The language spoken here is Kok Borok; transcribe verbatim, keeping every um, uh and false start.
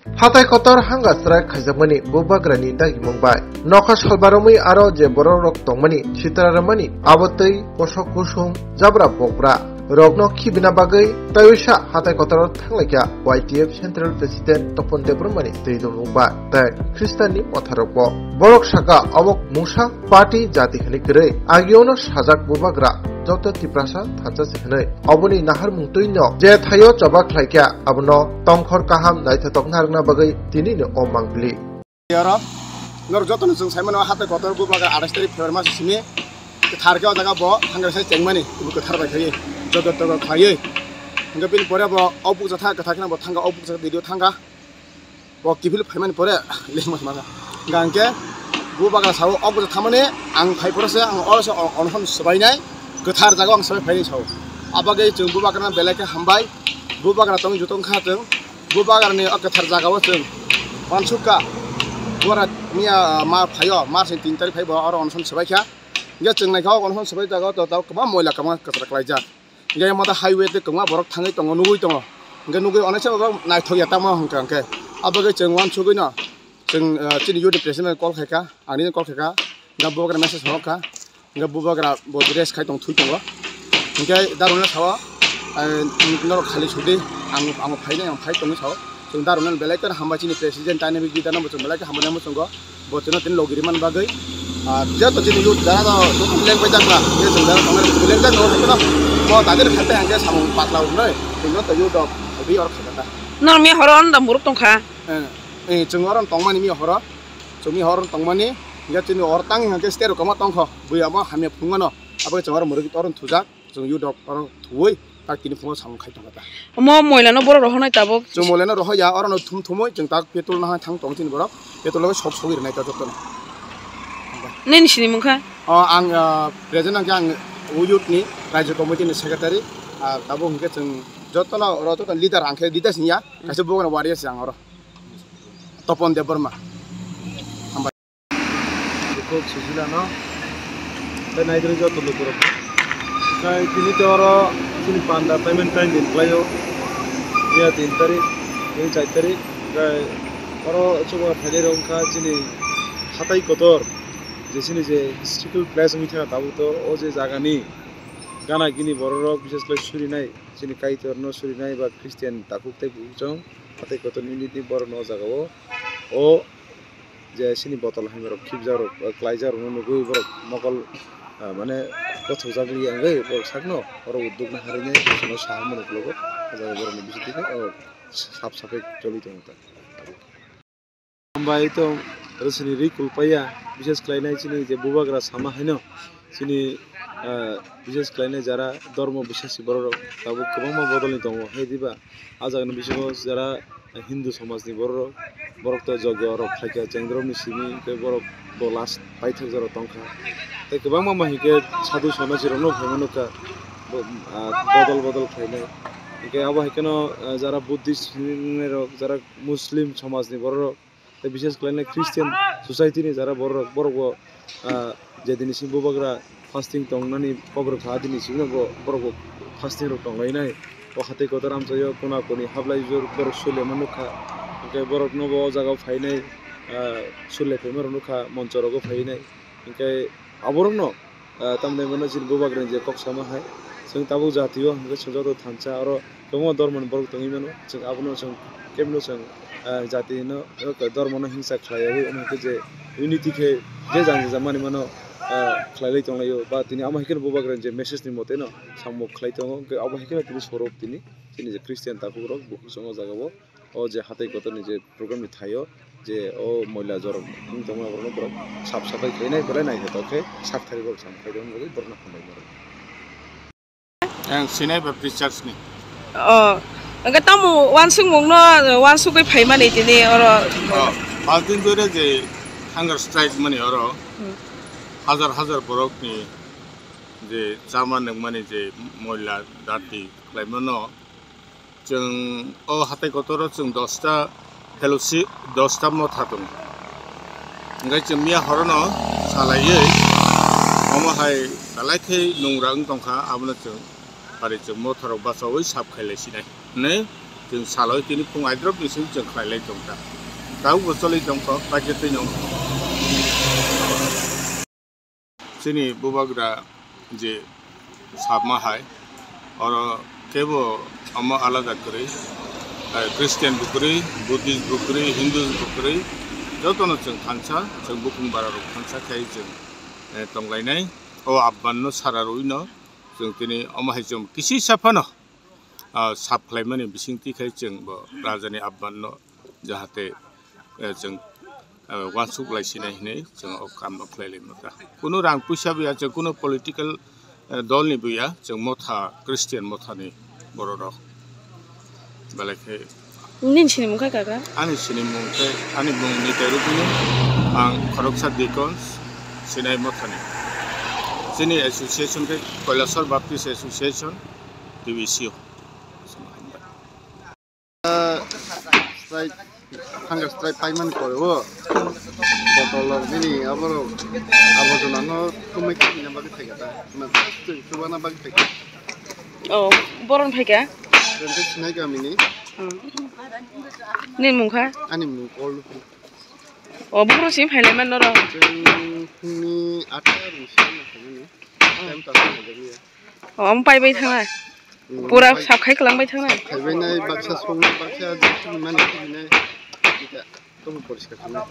Hatai kotor hanga chwrai khaijakmani bubagrani dagimung bai nokha salbaromwi aro je borokrok tongmani sitra rwmani abo tei kosok kusung jabra bokbra rokno khibina bagwi taiwisa hatai kotoro thanglaikha Y T F Central President Topon Debbarmani twi dulung bai tei Khristanni motharokbo. Borok saka obo mungsa party jati hwnwi kwrwi, agiono sajak bubagra joto Tiprasa thansa se hwnwi. Oboni naharmung twino je thaio choba khlaikha, abono tongkhor kaham naithotok narwkna bagwi tinino o mangpili. Oro norok jotono chwng saimano, hatai kotor bubagra athais tarik February mas simi kwthar khe o jaga bo hangra sai chengmani, kwthar bai khaiwi joto togo khlaiwi. Hwnkhe bini pore bo o bukcha thangkha, kwthar kheno bo thangkha, o bukcha video thangkha. Bo kiphil phaimani pore lengma sma kha. Hingkha hingkhe bubagra sao, "O bwsa thamani ang phai phoro se, ang oro se o-, onoson swbainai, kwthar jaga ang swbai phainai," sao. Abagwi chwng bubagrano belai khe hambai. Bubagra tongwi jutong kha chwng. Bubagrani o kwthar jagao chwng uansukha. Bubagra miya ma phaio, March ni tin tarik phai bo oro onoson swbai kha. Hingkhe chwng naikha o onoson swbai jagao to tao kwbangma moila kwbangma kwchara klaijak. Hingke mata highway tei kwbangma borok thangwi tongo, nugwi tongo. Hingke nugwi onek borok naithok ya tamo hwnka hingke. Abagwi chwng uansugwino chwng, ah, chini youth ni president bai call khaikha, ani call khaikha. Hingke bubagra message horokha. Hingke bubagra bo dress khai tong thui tongo. Hingke daruna sao, eh, norok khali sudi, ang, ang phainai, ang phai tongwi sao. Chwng darunani belai khe hambai chini president dynamic leader no bo chwng belai khe hambai nai muchungo. Bo chwngno tini logi rimani bagwi, ah, joto chini youth jara do joto lengbai jakna, je chwng jara tongnai rok lengjakna o haikhe no mo tadini khatai hangkhe samung patla wngnai chwng joto youth rok ri or khaikha ta. Nang mi horo ano da muruk tongkha. Eh, eh, chwng oro tongmani mi horo, chwng mi horo tongmani, hingkhe chini horo tang hingkhe state rok kwma tongkho, buya mo hamya phunukmano, abo chwng oro muruk oro thujak. Chwng youth rok oro thuwi tak tini phungo samung khai tongkha ta. Omo moila no borok rohornai tabuk. Chwng moila no rohor ya, oro no thum thumwi chwng tak petrol no hai thang tong chini borok. Petrol no sok sogwi rwnai ta joto no. Nini sini mungkha? O ang, ah, present ang, ang youth ni Rajya Committee ni secretary, ah, tabuk hwnkhe chwng joto no oro joto leader ang khe leader sing ya. Kaisa bugo no warrior se ang oro. Topon Debbarma. Bukhuk Sujilano tei naidrwi joto lukurok. Tei tini to oro chini panda payment time din khlaio. Miya tin tarik, tini char tarik. Tei oro chuba phainai rok wngkha chini hatai kotor, je chini je historical place wngwi thangkha tabuk to o je jagani gana gini bororok bises khlai surinai, chini Kaitorno surinai ba Christian takhuk tei buchung hatai kotor unity borokno o jagao o je chini botol hamya rok khibjak rok, eh, klaijak rokno nugwi borok mokol, ah, mane gothokjak li wngwi borok sakno oro udduk na harinai, bono saha mwnwi uklogo, o jaga borokni bisingtwi khe, oh, sap sapai choli tongo ta. Hambai tong, oro chini ri kulpaiya, bises khlainai chini je bubagra sama haino, chini, ah, bises khlainai jara dormo bisesi bororok tabuk kwbangma bodolni tongo, hai diba? Ah jagani bisingo jara Hindu somajni bororok, borok to jogyo rok khlaikha, chengdromni simi tei borok bo last paithak jora tongkha. Tei kwbangma ma hinkhe sadhu sonnasi rokno phaima nukha, bo, ah, bodol bodol khlainai. Hinkhe abo haikheno, ah, jara Buddhist hinwi wngnai rok, jara Muslim somajni bororok, tei bises khlainai Christian society ni jara bororok, borok bo, ah, je dini simi bubagra fasting tongnani kok rwkha, adini simi bo borok bo fasting rok tonglainai. O hatai kotor amchaio kona koni hablai jor borok suilema nukha, hinkhe borokno bo o jagao phainai, ah, suilai phaima rok nukha, moncho rogo phainai, hinkhe aborokno, ah, tamni hwnmano chini bubagrani je kok sama hai, chwng tabuk jatio hwnkhe chwng joto thansa oro kwbangma dormoni borok tongwi mano, chwng abono chwng kebino chwng, ah, jatino, dormono hingsa khlaiyawi, omo hwnkhe je unity khe je jang jang mani mano, ah, khlailai tonglaio, ba tini amo hwnkhe bubagrani je message ni mote no samung khlai tongo, hwnkhe abo hwnkhe tini sorok tini chini je Christian takhuk rok bukhuk chwng o jagao. O je hatai kotorni je program ni thaio je o moila jorok wng tongma borokno borok sap sapai khainai belai naithotok khe sak thari borok sam khai tongma bagwi borokno hambai borok. Ang Sinai Baptist Church ni. O, hwnkhe tamo uansukmung no uansugwi phaimani tini oro. O, paltin jore je hunger strike mani oro. Hmm. Hajar hajar borok ni je chama nungmani je moila dati khlaimano. Chwng o hatai kotoro chwng dosta fellowship, dosta motha tongo. Hwnkhe chwng miya horono salaiwi omo hai belai khe nungra wng tongkha, abono chwng pari chwng motha rok bachaui sap khailai sinai hwnwi Chwng saloi tini phung aidrop ni simi chwng khlailai tongkha. Tabukbo choli tongkha, paikhe twi nung. Chini bubagra je sabma hai, oro kebo omo alada kwrwi, eh, Christian bo kwrwi, Buddhist bo kwrwi, Hindus bo kwrwi, jotono chwng thansa, chwng bukung bara rok thansa khai chwng, eh, tonglainai. O abban no sara rwino chwng tini omo hai chwng kisi sa phano ah, sap khlaimani bisingtwi khai chwng bo rajani abbanno jahate, eh, chwng, eh, uansuk lai sinai hinwi chwng o kamno khlai lai mata. Kunu rang puisa bo ya chwng kunu political, eh, dolni bo ya chwng motha Christian mothani bororok. Belai khe nini sinimung kha kaka? Ani sinimung khe ani mung Nitai Rukmini, ang khoroksa deacon Sinai mothani. Chini association khe Kailasor Baptist Association, T B C O. Strike, hunger strike paimani pore o botol rok nini aborok aborjona no tumui khe hina bagwi thai kha ta. Chwng chubana bagwi thai kha. Oh, boron phai kha? Sinai kamini. Hmm. Nini mung kha? Ani mung Ol. Oh, buphuru simi phai lai man norok? Chwng phungni atta rwngsi ma phaimani. Time ta phai lai ya. Oh, omo pai bai thangna? Hmm, pura pai- sap khai kwlang bai thangna? Khai bai nai, baksa songni baksa jisini mani khe nai. Kita, tomo poriskar khe nai.